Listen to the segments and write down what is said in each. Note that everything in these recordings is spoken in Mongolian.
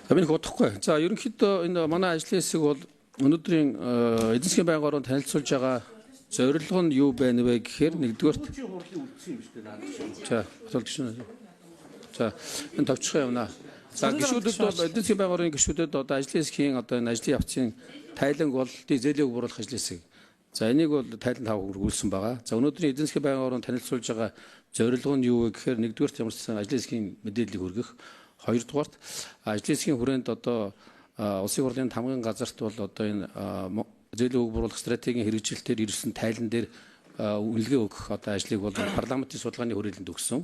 За, би нэг удахгүй. За, ерөнхийдөө энэ манай ажлын хэсэг бол өнөөдрийн эдийн засгийн байнгын оронд танилцуулж байгаа зорилго нь юу байна вэ гэхээр нэгдүгээрт хурлын үлдсэн юм шүү дээ наад чинь. За, батал гишүүн. За, энэ товчхон явна. За, гишүүдэд бол эдийн засгийн байнгын орны гишүүдэд одоо ажлын хэсгийн одоо энэ ажлын явцын тайланг бол зээлийн үг бууруулах ажлын хэсэг. За, энийг бол тайлан тав хөргүүлсэн байгаа. За, өнөөдрийн эдийн засгийн байнгын оронд танилцуулж байгаа зорилго нь юу вэ гэхээр нэгдүгээрт ямар ч сан ажлын хэсгийн мэдээллийг хүргэх. Хоёрдугаарт ажлын хэсгийн хүрээнд одоо улсын хурлын тамгын газарт бол одоо энэ зээлийн үг бууруулах стратегийн хэрэгжилтээр ирсэн тайлан дээр үнэлгээ өгөх одоо ажлыг бол парламентын судалгааны хүрээлэнд өгсөн.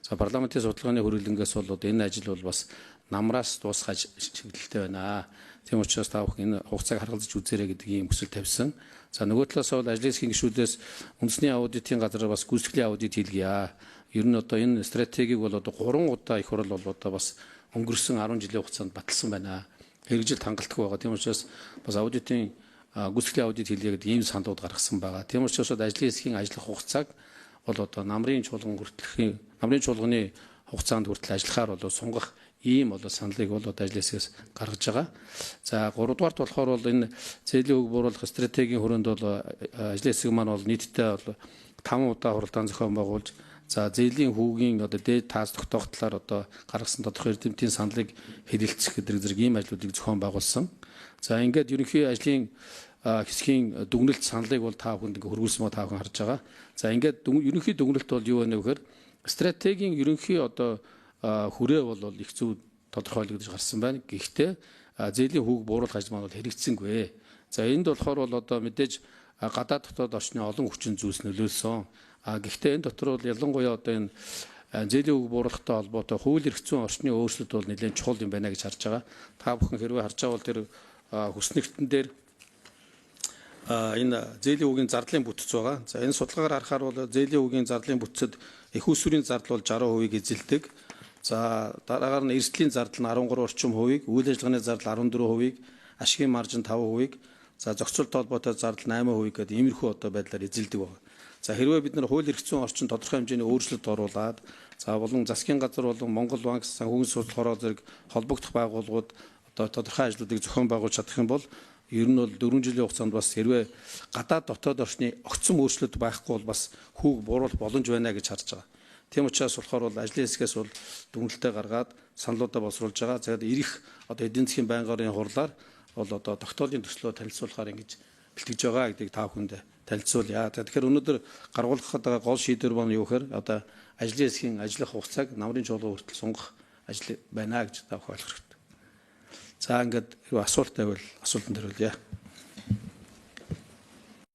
За, парламентын судалгааны хүрээлэнгээс бол одоо энэ ажил бол бас намраас дуусгах чиглэлтэй байна. Тийм учраас та бүхэн энэ хугацааг харгалзаж үзээрэй гэдэг ийм хүсэл тавьсан. За, нөгөө талаас бол ажлын хэсгийн гишүүдээс үндэсний аудитын газраар бас гүйцэтгэлийн аудит хийлгийа. Ер нь одоо энэ стратегийг бол одоо 3 удаа их хурл бол одоо бас өнгөрсөн 10 жилийн хугацаанд баталсан байна. Хэрэгжилт хангалтгүй байгаа. Тийм учраас бас аудитын гүйцэтгэлийн аудит хийлье гэдэг ийм саналууд гаргасан байгаа. Тийм учраас ажлын хэсгийн ажиллах хугацааг бол одоо намрын чуулган хүртэлхийн намрын чуулганы хугацаанд хүртэл ажиллахаар бол сунгах ийм бол саналыг бол одоо ажлын хэсгээс гаргаж байгаа. За, гуравдугаарт болохоор бол энэ зээлийн үг бууруулах стратегийн хүрээнд бол ажлын хэсэг маань бол нийтдээ бол 5 удаа хуралдаан зохион байгуулж, за, зээлийн хүүгийн одоо дээд таас тогтоох талаар одоо гаргасан тодорхой эрдэмтдийн саналыг хэлэлцэх гэдэг зэрэг ийм ажлуудыг зохион байгуулсан. За, ингээд ерөнхий ажлын хэсгийн дүгнэлт саналыг бол та бүхэнд ингээ хөргүүлсэн ба та бүхэн харж байгаа. За, ингээд ерөнхий дүгнэлт бол юу вэ гэхээр стратегийн ерөнхий одоо хүрээ бол их зөв тодорхойлогдож гарсан байна. Гэхдээ зээлийн хүүг бууруулах ажил маань бол хэрэгцсэнгүй. За, энд болохоор бол одоо мэдээж гадаад дотоод орчны олон хүчин зүйлс нөлөөлсөн. А гэхдээ энэ дотор бол ялангуяа одоо энэ зээлийн үг бууруулахтай холбоотой хууль эрх зүйн орчны өөрчлөлт бол нэлээд чухал юм байна гэж харж байгаа. Та бүхэн хэрвээ харж байгаа бол тэр хүснэгтэн дээр энэ зээлийн үгийн зардлын бүтэц байгаа. За, энэ судалгаагаар харахаар бол зээлийн үгийн зардлын бүтцэд эх үүсвэрийн зардал бол 60%-ийг эзэлдэг. За, дараагаар нь эрсдлийн зардал нь 13 орчим хувийг, үйл ажиллагааны зардал 14%-ийг, ашигын маржин 5%-ийг, за, зохицолт холбоотой зардал 8% гэдэг иймэрхүү одоо байдлаар эзэлдэг байна. За, хэрвээ бид нар хууль эрх зүйн орчин тодорхой хэмжээний өөрчлөлт оруулаад, за, болон засгийн газар болон Монгол банк, санхүүгийн судал хороо зэрэг холбогдох байгууллагууд одоо тодорхой ажлуудыг зохион байгуулж чадах юм бол ер нь бол 4 жилийн хугацаанд бас хэрвээ гадаад дотоод орчны огцом өөрчлөлт байхгүй бол бас хүүг бууруулах боломж байна гэж харж байгаа. Тийм учраас болохоор бол ажлын хэсгээс бол дүгнэлтээ гаргаад саналуудаа боловсруулж байгаа. За, ирэх одоо эдийн засгийн байнгын орны хурлаар бол одоо тогтоолын төслөө танилцуулахаар ингэж бэлтгэж байгаа гэдгийг та бүхэнд танилцуулъя. Тэгэхээр өнөөдөр гаргуулах байгаа гол шийдвэр маань юу гэхээр одоо ажлын хэсгийн ажиллах хугацааг намрын чуулган хүртэл сунгах ажил байна гэж та бүхэн ойлгох хэрэгтэй. За, ингээд асуулт байвал асуултанд хариулъя.